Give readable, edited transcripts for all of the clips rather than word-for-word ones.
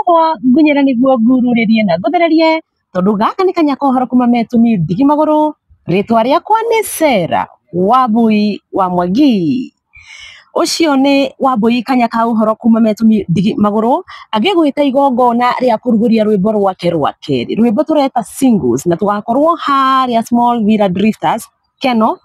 Rĩakwa ngunyĩre nĩguo ngururĩrie na ngũthererie, tondũ gaka nĩ kanya ka ũhoro kuma Metũmi Ndigi Magũrũ. Rĩtwa rĩakwa nĩ Sarah Wambui wa Mwangi. Ũcio nĩ Wambui kanya ka ũhoro kuma Metũmi Ndigi Magũrũ agĩgwĩta igongona rĩa kũrugũria rwĩmbo rwake rwa kerĩ, rwĩmbo tũreta Singles, na tũgakorwo harĩa Small Villa Drifters Keno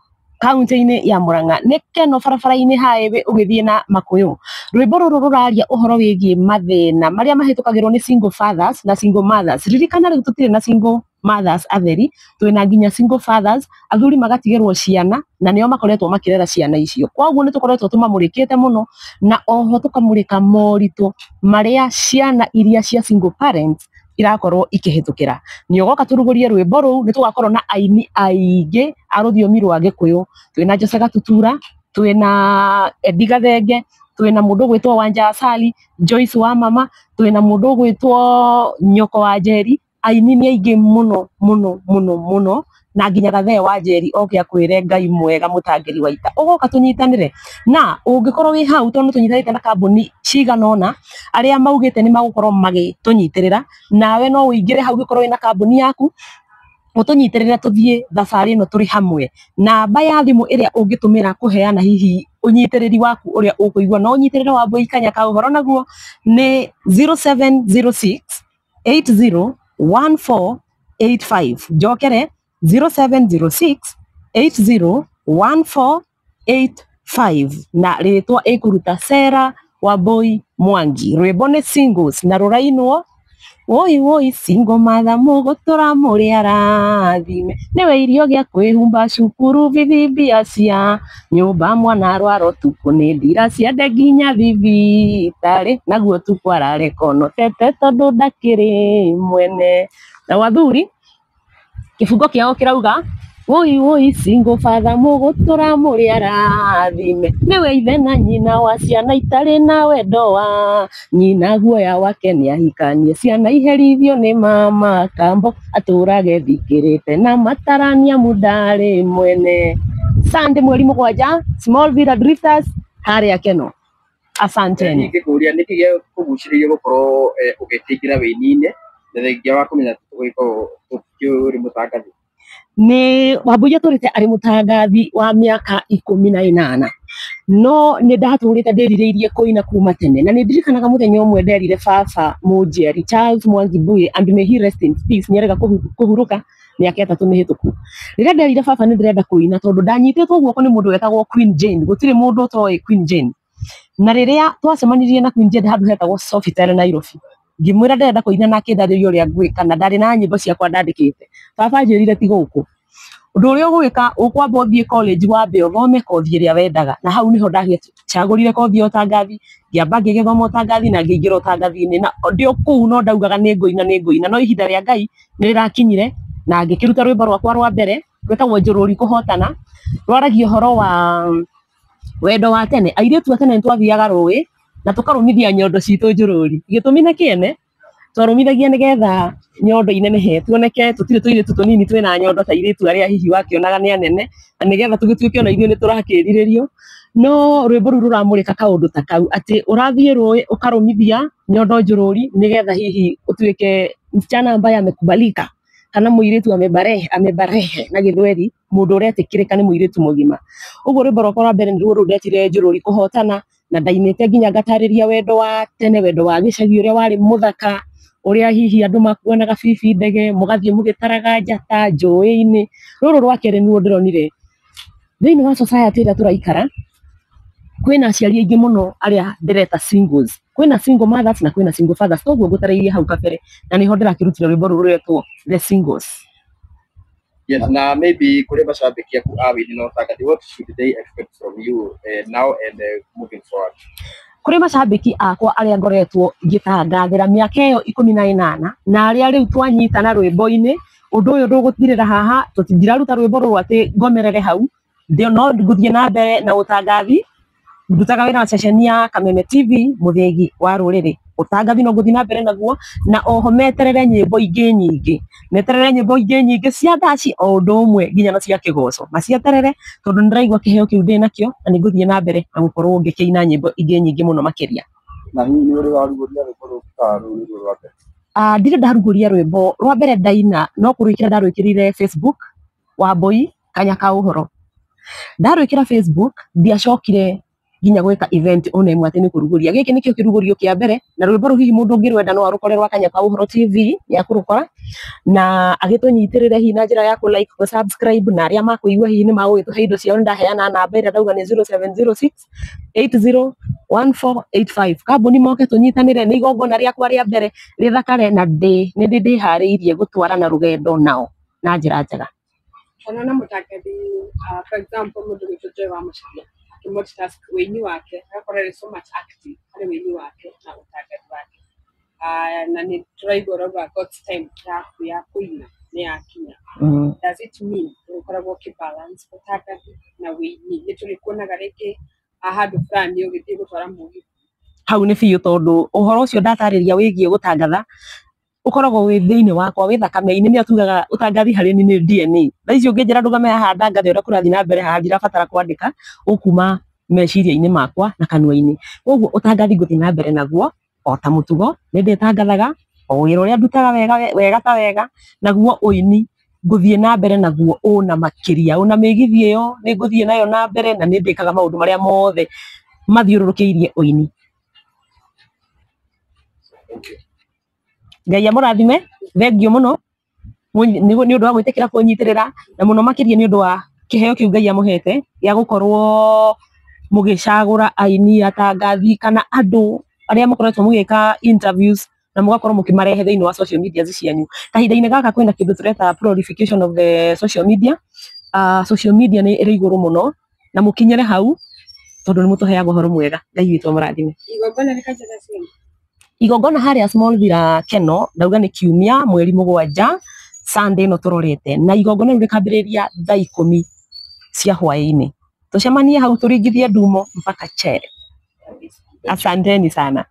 kaunti-inĩ ya Murang'a, nĩ Keno barabara-inĩ highway ũgĩthiĩ na Makuyu. Rwĩmbo rũrũ rũraria ũhoro wĩgiĩ mathĩna marĩa mahĩtũkagĩrwo nĩ single fathers na single mothers. Ririkana rĩu tũtirĩ na single mothers atheri, twĩna nginya single fathers, athuri magatigĩrwo ciana na nĩo makoretwo makĩrera ciana icio. Koguo nĩ tũkoretwo tũmamũrĩkĩte mũno, na oho tũkamũrĩka moritũ marĩa ciana iria cia single parents irakorwo ikĩhĩtũkĩra. Nĩ ũgoka tũrugũrie rwĩmbo rũu, nĩ tũgakorwo na aini aingĩ a rũthiomi rwa Gĩkũyũ. Twĩna Jose Gatutura, twĩna Eddie Gathenge, twĩna mũndũ ũgwĩtwo Wanja Asali, Joyce wa Mama, twĩna mũndũ ũgwĩtwo Nyoko wa Njeri. Aini nĩ aingĩ mũno mũno mũno mũno, na nginya Gathee wa Njeri oke akwĩre Ngai mwega mũtangĩri wa ita. Ũgoka tũnyitanĩre, na ũngĩkorwo wĩ hau, tondũ nĩ tũnyitanĩte na kambuni cigana ũna arĩa maugĩte nĩ magũkorwo magĩtũnyitĩrĩra, nawe no ũingĩre hau ũngĩkorwo wĩna kambuni yaku ũtũnyitĩrĩre tũthiĩ thabarĩ ĩno tũrĩ hamwe. Namba ya thimũ ĩrĩa ũngĩtũmĩra kũheana hihi ũnyitĩrĩri waku ũrĩa ũkũigua no ũnyitĩrĩre Wambui kanya ka ũhoro naguo nĩ 0706 801485. Njokere, 0706 801485, na rĩtwa ĩkũruta Sarah Wambui Mwangi. Rwĩmbo nĩ Singles na rũrainwo woi woi single mother mũgũtũra mũrĩ arathime, nĩwe irio gĩa kwĩhumba cukuru bithi mbia cia nyũmba mwana arwara ũtukũ nĩ ndira ciande nginya thibitarĩ, naguo ũtukũ arareka onotete tondũ ndakĩrĩ mwene. Na wathuri kĩbungo kĩao kĩrauga woi woi single father mũgũtũra mũrĩ arathime, nĩwe ithe na nyina wa ciana itarĩ na wendo wa nyina, guoya wake nĩ ahikanie ciana iherithio nĩ mama kambo, atũrage thikĩrĩte na matarania mundarĩ mwene. Sunday mweri 7, Small Villa Drifters harĩa Keno. Asanteni. Ingĩkũria nĩkĩ gĩakũgucĩrĩirie gũkorwo ũgĩkĩingĩra wĩini-inĩ na thengia wa kũmenya gũgĩkorwo ũrĩ mũtangathi? Nĩ Wambui atũrĩte arĩ mũtangathi wa mĩaka 18, no nĩ ndatũrĩte ndĩrirĩirie kũina kuma tene, na nĩ ndirikanaga mũthenya ũmwe nderire baba mũnjiari Charles Mwangi Mbuĩ, and may he rest in peace, nĩ arega kũhurũka mĩaka 3 mĩhĩtũku. Rĩrĩa nderire baba nĩ ndĩrenda kũina, tondũ ndanyitĩtwo guoko nĩ mũndũ wetagwo Queen Jane, gũtirĩ mũndũ ũtoĩ Queen Jane. Na rĩrĩa twacemanirie na Queen Jane handũ hetagwo Sofitel Nairobi, ngĩmwĩra ndĩrenda kũina na akĩndarĩria ũrĩa ngwĩka, na ndarĩ na nyĩmbo ciakwa ndandĩkĩte. Baba anjĩrire ti gũkũ, ũndũ ũrĩa ũgwĩka ũkwamba ũthiĩ college wambe ũthome kothi ĩrĩa wendaga, na hau nĩho ndagĩcagũrire kothi ya ũtangathi, ngĩamba ngĩgĩthoma ũtangathi na ngĩingĩra ũtangathi-inĩ, na ndĩ o kũu no ndaugaga nĩ ngũina nĩ ngũina, no ihinda rĩa Ngai nĩ rĩrakinyire na ngĩkĩruta rwĩmbo rwakwa rwa mbere rwĩtagwo Njũrũri Kũhotana, rwaragia ũhoro wa wendo wa tene. Airĩtu a tene nĩ twathiaga rũĩ na tũkarũmithia nyondo citũ njũrũri, gĩtũmi na kĩene twarũmithagia nĩgetha nyondo inenehe tuoneke tũtirĩ tũirĩtu tũnini twĩna nyondo ta airĩtu arĩa hihi wakĩonaga nĩ anene, na nĩgetha tũgĩtuĩke ona ithuĩ nĩ tũrakĩrirĩrio. No rwĩmbo rũu rũramũrĩka kaũndũ ta kau, atĩ ũrathiĩ rũĩ ũkarũmithia nyondo njũrũri nĩgetha hihi ũtuĩke msichana ambaye amekubalika, kana mũirĩtu amebarehe, amebarehe na gĩthweri, mũndũ ũretĩkĩrĩka nĩ mũirĩtu mũgima. Ũguo rwĩmbo rwakwa rwa mbere nĩruo rũu ndetire Njũrũri Kũhotana, na ndainĩte nginya ngatarĩria wendo wa tene, wendo wa gĩcagi ũrĩa warĩ mũthaka, ũrĩa hihi andũ makuonaga bibi ndege, mũgathiĩ mũgĩtaraga njata njũĩ-inĩ. Rũrũ rwa kerĩ nĩruo ndĩronire thĩinĩ wa society ĩrĩa tũraikara, kwĩna aciari aingĩ mũno arĩa ndĩreta singles, kwĩna single mothers na kwĩna single fathers, toguo ngũtarĩirie hau kabere, na nĩho ndĩrakĩrutire rwĩmbo rũrũ rũretwo The Singles. Yes, na maybe kũrĩ macambĩki aku a wĩini na ũtangathi, what should they expect from you now and moving forward? Kũrĩ macambĩki akwa arĩa ngoretwo ngĩtangathĩra mĩaka ĩyo 18, na arĩa rĩu twanyitana rwĩmbo-inĩ, ũndũ ũyũ ndũgũthirĩra haha, ndiraruta rwĩmbo rũrũ atĩ ngomerere hau, no ngũthiĩ na mbere na ũtangathi. Ndutaga wĩra na ceceni ya Kameme TV, mũthĩgi wa rũrĩrĩ. Ũtangathi no ngũthiĩ na mbere naguo, na oho meterere nyĩmbo ingĩ nyingĩ, meterere nyĩmbo ingĩ nyingĩ cia ndaci o ũndũ ũmwe nginya na cia kĩgoco, macieterere tondũ nĩndĩraigua kĩheo kĩu ndĩnakĩo, na nĩngũthiĩ na mbere na gũkorwo ngĩkĩina nyĩmbo ingĩ nyingĩ mũno makĩria. Na hihi nĩ ũrĩ warugũria rwĩmbo rũngĩ kana rũu nĩruo rwa mbere? Ah, ndirĩ ndarugũria rwĩmbo rwa mbere ndaina no kũrwĩkĩra ndarwĩkĩrire Facebook, Wambui Kanya ka Ũhoro. Ndarwĩkĩra Facebook ndiacokire nginya gwĩka event ona ĩmwe atĩ nĩ kũrugũria. Gĩkĩ nĩkĩo kĩrugũrio kĩa mbere na rwĩmbo rũu hihi mũndũ ũngĩrwenda no arũkore rwa Kanya ka Ũhoro TV nĩ akũrũkora na agĩtũnyitĩrĩre hihi na njĩra ya kũ like, kũ subscribe na arĩa makũigua hihi nĩ magũgĩtũhe indo ciao nĩ ndaheana namba ĩrĩa ndauga nĩ 0706 801485. Kambuni moke tũnyitanĩre nĩ igongona rĩakwa rĩa mbere rĩthakare na ndĩ nĩ ndĩ ndĩharĩirie gũtwarana rũgendo nao na njĩra njega. Ona mũtangathi, for example, mũndũ gwĩtwo Joy wa Macharia akĩmultitask wĩini wake agakorwo arĩ so much active harĩ wĩini wake na ũtangathi wake. Na nĩ tũraigua ũrauga God's time yaku ya kũina nĩ yakinya. Does it mean ũrĩkoragwo ũkĩbalance ũtangathi na wĩini? Nĩ tũrĩkuonaga rĩngĩ handũ fulani ũgĩthiĩ gũtwara mũgithi? Hau nĩ biũ, tondũ ũhoro ũcio ndatarĩria wĩgiĩ gũtangatha ũkoragwo wĩ thĩinĩ wakwa, wĩ thakame-inĩ. Nĩyo tugaga ũtangathi harĩ niĩ nĩ DNA. Thaa ici ũngĩnjĩra ndũgame haha ndangathe ũrĩa kũrathiĩ na mbere haha, ndirabatara kwandĩka, ũkuma meciria-inĩ makwa na kanua-inĩ. Koguo ũtangathi ngũthiĩ na mbere naguo o ta mũtugo, nĩ ndĩtangathaga o wĩra ũrĩa ndutaga wega wega ta wega, naguo ũini ngũthiĩ na mbere naguo ũna makĩria, ona mĩgithi ĩyo nĩ ngũthiĩ nayo na mbere na nĩ ndĩkaga maũndũ marĩa mothe mathiũrũrũkĩirie ũini. Thank you. Ngai amũrathime, thengiũ mũno nĩ ũndũ wa gwĩtĩkĩra kũnyitĩrĩra na mũno makĩria nĩ ũndũ wa kĩheo kĩu Ngai amũhete gĩa gũkorwo mũgĩcagũra aini, atangathi kana andũ arĩa mũkoretwo mũgĩka interviews na mũgakorwo mũkĩmarehe thĩinĩ wa social media cianyu. Kahinda-inĩ gaka kwĩna kĩndũ tũreta prolification of the social media. Social media nĩ ĩrĩ igũrũ mũno na mũkinyĩre hau tondũ nĩ mũtũheaga ũhoro mwega. Ngai witũ amũrathime. Igongona rĩkanjia thaa cigana? Igongona harĩa Small Villa Keno ndauga nĩ kiumia mweri 7, Sunday ĩno tũrorete, na igongona rĩu rĩkambĩrĩria thaa 10 cia hwaĩ-inĩ. Tũcemanie hau tũringithie ndumo mpaka chere. Asanteni sana.